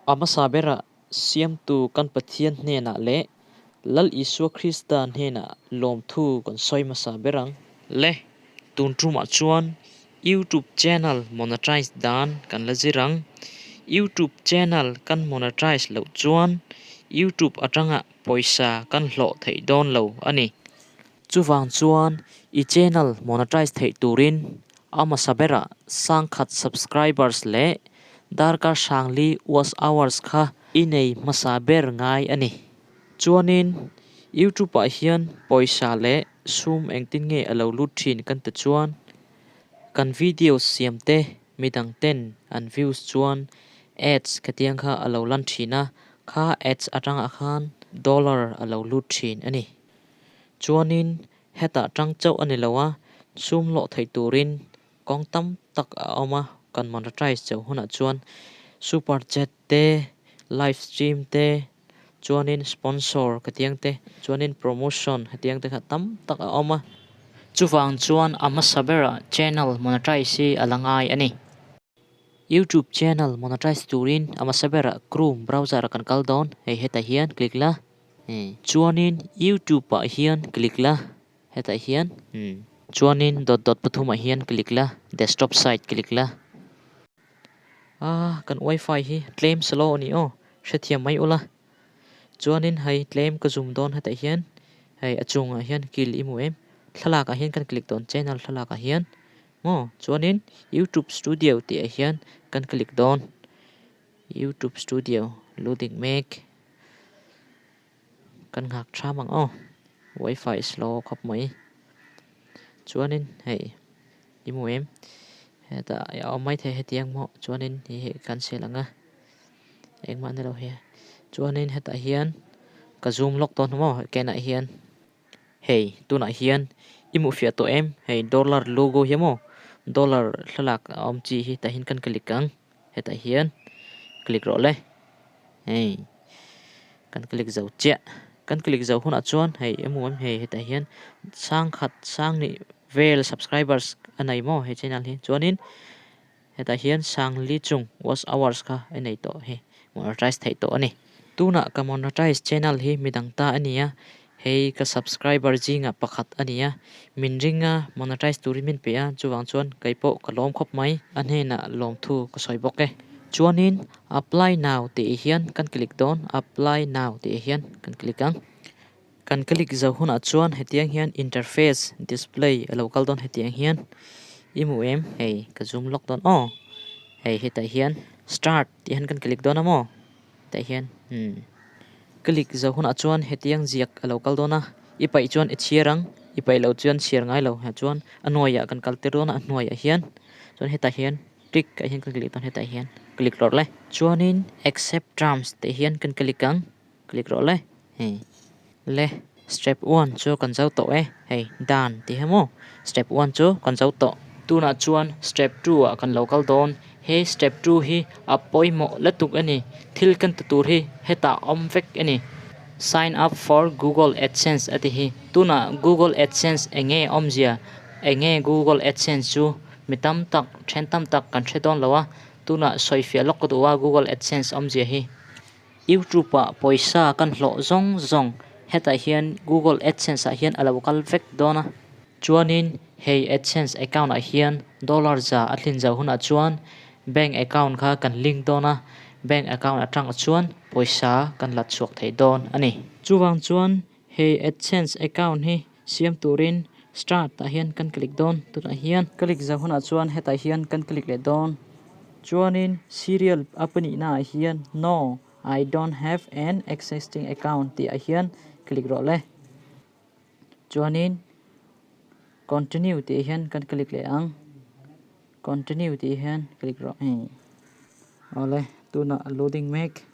A hmasa berah Siamtu kan Pathian hnenah leh Lal Isua Krista hnenah lawmthu kan sawi hmasa ber ang. Le, tun tumah chuan YouTube channel monetize dan kan la zir ang. YouTube channel kan monetize loh chuan YouTube atanga pawisa kan hlawh theih dawn lo a ni. Chuvang chuan i channel monetize theih turin a hmasa berah sangkhat subscribers leh darkar hrangli watch hours kha i nei hmasa ber ngai a ni. Chuanin YouTube ah hian pawisa leh sum engtin nge a lo lut thin kan ti chuan kan videos siam te midang ten an views chuan ads khatiang kha a lo lan thin a, kha ads atangah khan dollar a lo lut thin a ni. Chuanin hetah tang chauh a ni lo a, sum hlawh theih turin kawng tam tak a awm a, kan monetize chauh hunah chuan super chat te, live stream te, chuanin sponsor hetiang te, chuanin promotion hetiang te kha tam tak a awm a. Chuvang chuan a hmasa berah channel monetize hi a la ngai a ni. YouTube channel monetize turin a hmasa berah Chrome browser ah kan kal dawn, hei hetah hian click la, chuanin YouTube ah hian click la, hetah hian chuanin dot dot pathum ah hian click la, desktop site click la. Ah kan wifi hi tlem slow a ni aw, hrethiam mai ula. Chuanin hei tlem ka zoom dawn hetah hian hei a chungah hian kil i hmu em, thlalak ah hian kan click dawn channel thlalak ah hian. Maw? Chuanin YouTube Studio tih ah hian kan click dawn. YouTube Studio loading mek. Kan nghak tham ang aw. Wifi slow khawp mai. Chuanin hei i hmu em? Hetah a awm mai thei hetiang maw? Chuanin hei hi kan sel ang a. Engmah ni lo hi. Chuanin hetah hian ka zoom lawk dawn maw? Kenah hian. Hei tunah hian i hmuh fiah tawh em? Hei dollar logo hi maw dollar thlalak a awm chi hi tah hian kan click ang hetah hian click rawh le hei kan click zo chiah kan click zo hunah chuan hei i hmu em hei hetah hian sangkhat sangni vel subscribers a nei maw he channel hi chuanin hetah hian sangli chung watch hours kha a nei tawh hei monetize theih tawh a ni. Tunah ka monetize channel hi midang ta a ni a, hei ka subscriber zingah pakhat a ni a, min ring a monetize turin min pe a, chuvang chuan kei pawh ka lawm khawp mai. A hnenah lawmthu ka sawi bawk e. Chuanin apply now tih hian kan click dawn, apply now tih hian kan click ang. Kan click zo hunah chuan hetiang hian interface display a lo kal dawn hetiang hian i hmu em hei ka zoom lawk dawn aw hei hetah hian start tih hian kan click dawn a maw tah hian umm click zo hunah chuan hetiang ziak a lo kal dawn a i paih chuan i chhiar ang i paih loh chuan chhiar ngai lo ah chuan a hnuaiah kan kal tir dawn a a hnuaiah hian chuan hetah hian tick ah hian kan click dawn hetah hian click lawrh le chuanin accept terms tih hian kan click ang. Click rawh le hei le step one chu kan zo tawh e hei done tih hi maw step one chu kan zo tawh. Tunah chuan step two ah kan lo kal dawn he step two hi a pawimawh lutuk a ni thil kan ti tur hi hetah awm vek a ni. Sign up for Google AdSense a ti hi tunah Google AdSense eng nge awmzia eng nge Google AdSense chu mi tam tak then tam tak kan hre dawn lo a tunah sawifiah lawk ka duh a Google AdSense awmzia hi. Youtube ah pawisa kan hlawh zawng zawng hetah hian Google AdSense ah hian a lo kal vek dawn a. Chuanin hei AdSense account ah hian dollar za a thlin zauh hunah chuan bank account kha kan link dawn a, bank account atang chuan pawisa kan la chhuak thei dawn a ni. Chuvang chuan hei AdSense account hi siam turin start ah hian kan click dawn tunah hian. Click zauh hunah chuan hetah hian kan click leh dawn. Chuanin serial a pahnihna ah hian No, I don't have an existing account tih ah hian click rawh le. Chuanin continue tih ah hian kan click leh ang. Continue tih hian click rawh hei. Awle tunah loading mek.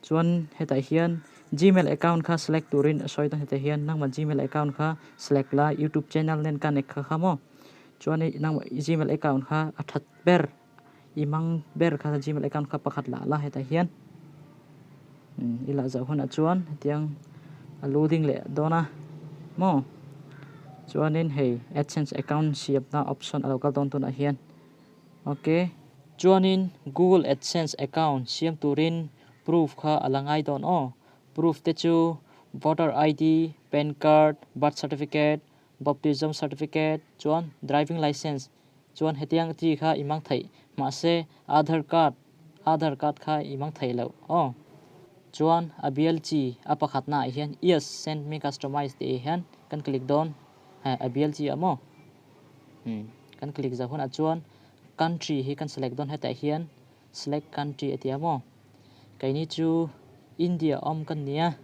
Chuan hetah hian Gmail account kha select turin a sawi dawn hetah hian nangmah Gmail account kha select la YouTube channel nen ka nek kha kha maw. Chuan i nangmah Gmail account kha a that ber i mang ber kha Gmail account kha pakhat lah la hetah hian i lah zauh hunah chuan hetiang a loading leh dawn a maw. Chuanin hei AdSense account siamna option a lo kal dawn tunah hian ok. Chuanin Google AdSense account siam turin proof kha a la ngai dawn aw. Proof te chu Voter ID, Pan Card, Birth Certificate, Baptism Certificate chuan Driving Licence chuan hetiang chi kha i hmang theih. Mahse Aadhaar Card, Aadhaar Card kha i hmang thei loh aw. Chuan a bial chi a pakhatna ah hian Yes, send me customize tih hian kan click dawn. Hei a bial chi ah maw? Umm kan click zau hunah chuan country hi kan select dawn hetah hian select country a ti a maw? Keini chu India awm kan ni a,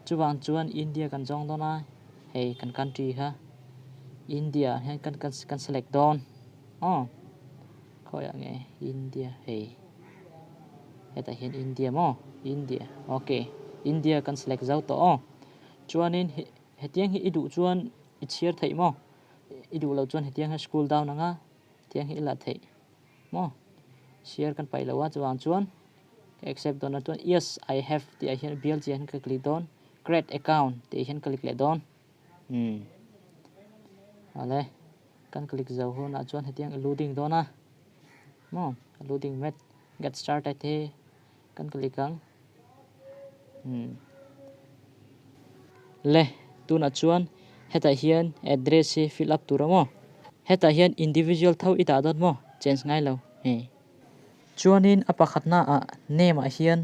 chuvang chuan India kan zawng dawn a, hei kan country kha India ah hian kan kan select dawn aw khawiah nge India hei hetah hian India maw India ok India kan select zo tawh aw chuanin hetiang hi i duh chuan i chhiar theih maw i duh loh chuan hetiang hi scroll down anga hetiang hi i la theih maw share kan paih loh a chuvang chuan ka accept dawn a chuan yes I have tih ah hian bial chiah hian ka click dawn create account tih ah hian ka click leh dawn umm awle kan click zo hunah chuan hetiang i loading dawn a maw loading mek get started hi kan click ang umm le tunah chuan hetah hian address hi fill up tur a maw hetah hian individual tho i dah dawn maw change ngai lo hei chuanin a pakhatna ah name ah hian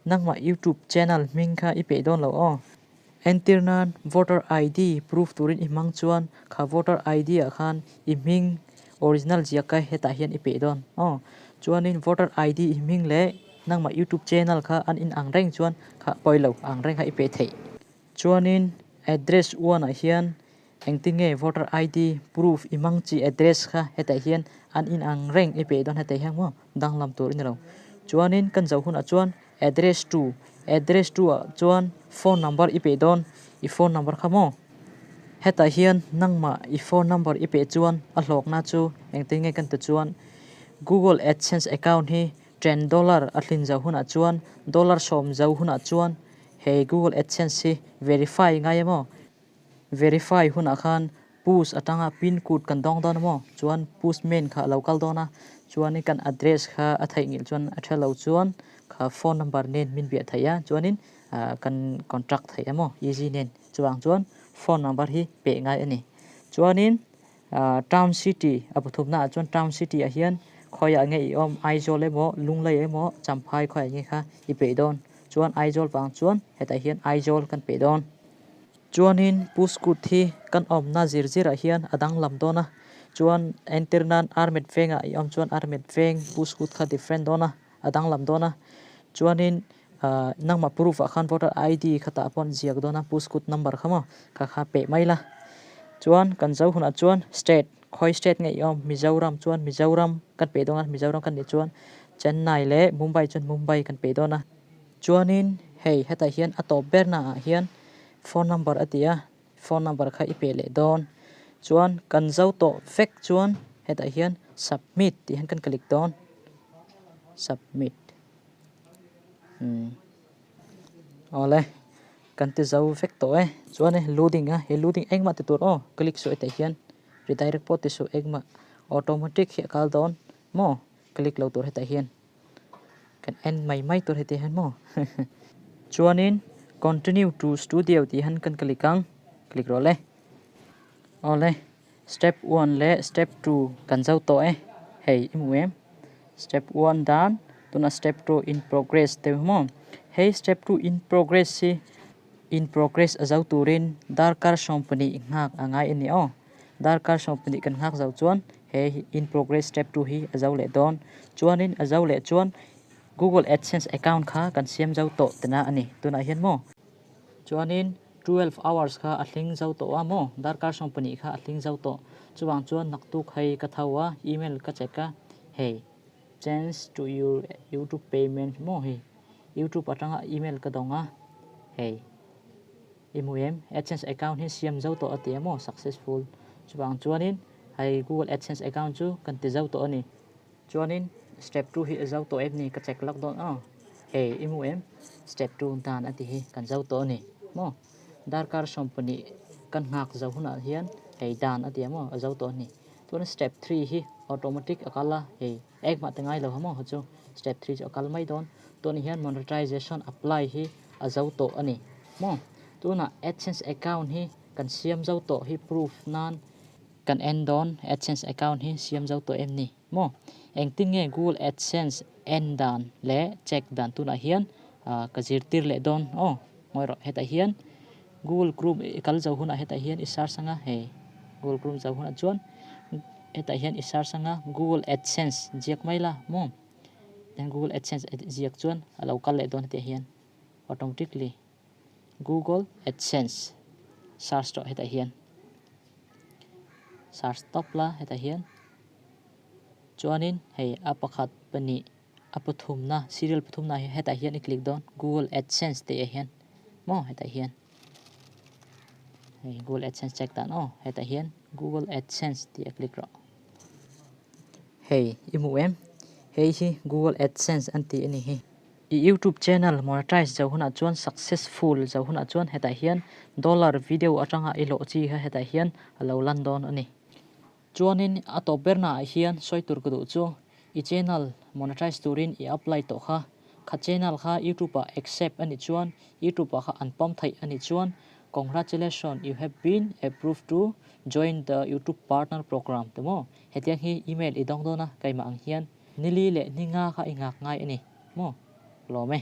nangmah youtube channel hming kha i peih dawn lo aw entir nan voter id proof turin i hmang chuan kha voter id ah khan i hming original ziak kha hetah hian i peih dawn aw chuanin voter id i hming leh nangmah youtube channel kha an inang reng chuan kha pawi lo ang reng kha i peih theih. Chuanin address one ah hian engtin nge voter id proof i hmang chi address kha hetah hian an inang reng i peih dawn hetah hian maw danglam tur i ni lo. Chuanin kan zoh hunah chuan address two address two ah chuan phone number i peih dawn i phone number kha maw hetah hian nangmah i phone number i peih chuan a hlawkna chu engtin nge kan ti chuan Google AdSense account hi ten dollar a hlin zo hunah chuan dollar sawm zo hunah chuan Hei Google AdSense hi verify ngai emaw? Verify hunah khan push atanga pin code kan dawng dawn emaw? Chuan postman kha a lo kal dawn a, chuanin kan address kha a theihnghilh chuan a tha lo chuan kha phone number nen min biah theih a, chuanin kan contact theih emaw easy nen. Chuvang chuan phone number hi peh ngai a ni. Chuanin Town city a pathumna ah chuan town city ah hian khawiah nge i awm Aizawl emaw Lunglei emaw Champhai khawiah nge kha i peih dawn chuan Aizawl vang chuan hetah hian Aizawl kan peih dawn. Chuanin Pu Scoot hi kan awmna zir zirah hian a danglam dawn a chuan entir nan Armed vengah i awm chuan Armed veng Pu Scoot kha different dawn a a danglam dawn a chuanin nangmah proof ah khan voter id kha tah pawh an ziak dawn a Pu Scoot number kha maw kha kha peh mai la chuan kan zo hunah chuan state khawi state nge i awm Mizoram chuan Mizoram kan peh dawn a Mizoram kan nih chuan Chennai leh Mumbai chuan Mumbai kan peh dawn a chuanin hei hetah hian a tawp ber naah hian phone number a ti a phone number kha i peh leh dawn chuan kan zo tawh vek chuan hetah hian submit tih hian kan click dawn submit umm awle kan ti zo vek tawh e chuan e loading a he loading engmah ti tur aw click suh hetah hian redirect pawh ti suh engmah automatic hi a kal dawn maw click lo tur hetah hian. Kan en mai mai tur heti hian maw chuanin continue to studio tih hian kan click ang click rawh le awle step one leh step two kan zo tawh e hei i hmu em step one dan tunah step two in progress te maw hei step two in progress hi in progress a zo turin darkar 20 nghak a ngai a ni aw. Darkar 20 kan nghak zo chuan he in progress step 2 hi a zo leh dawn. Chuanin a zo leh chuan Google AdSense account kha kan siam zo tawh tena a ni. Tunah hian maw? Chuanin 12 hours kha a hling zo tawh a maw? Darkar 20 kha a hling zo tawh. Chuvang chuan naktuk hei ka tho a, email ka check a, hei change to your YouTube payment maw hei YouTube atanga email ka dawng a, hei. I hmu em? AdSense account hi siam zo tawh a ti em aw? Successful. Chuvang chuanin hei Google AdSense account chu kan ti zo tawh a ni. Chuanin step 2 hi a zo tawh em ni ka check lak dawn aw. Hei i hmu em? Step 2 dan a ti hi kan zo tawh a ni maw? Darkar 20 kan nghak zo hunah hian hei dan a ti em aw? A zo tawh a ni. Chuan step 3 hi automatic a kal a hei. Engmah ti ngai lo ha maw chu step 3 chu a kal mai dawn. Tunah hian monetization apply hi a zo tawh a ni maw. Tunah AdSense account hi kan siam zo tawh hi proof nan kan en dawn AdSense account hi siam zo tawh em ni maw. Engtin nge Google AdSense en dan leh check dan tunah hian ka zirtir leh dawn aw. Ngawi rawh hetah hian Google Chrome i kal zo hunah hetah hian i search anga hei Google Chrome zo hunah chuan hetah hian i search anga Google AdSense ziak mai la maw then Google AdSense ziak chuan a lo kal leh dawn hetiah hian automatically Google AdSense search tawh hetah hian search tawp la hetah hian chuanin hei a pakhat pahnih a pathumna serial pathumna hi hetah hian i click dawn Google AdSense tih ah hian maw hetah hian hei Google AdSense check dan aw hetah hian Google AdSense tih a click rawh hei i hmuh em hei hi Google AdSense an tih a ni hi i YouTube channel monetize zo hunah chuan successful zo hunah chuan hetah hian dollar video atanga i hlawh chi kha hetah hian a lo lan dawn a ni. Chuanin a tawp bernaah hian sawi tur ka duh chu i channel monetize turin i apply tawh kha. Kha channel kha YouTube ah accept a nih chuan YouTube ah kha an pawm theih a nih chuan Congratulations you have been approved to join the YouTube partner program ti maw? Hetiang hi email i dawng dawn a keimah ang hian nili leh ni nga kha i nghak ngai a ni maw? Lawm e.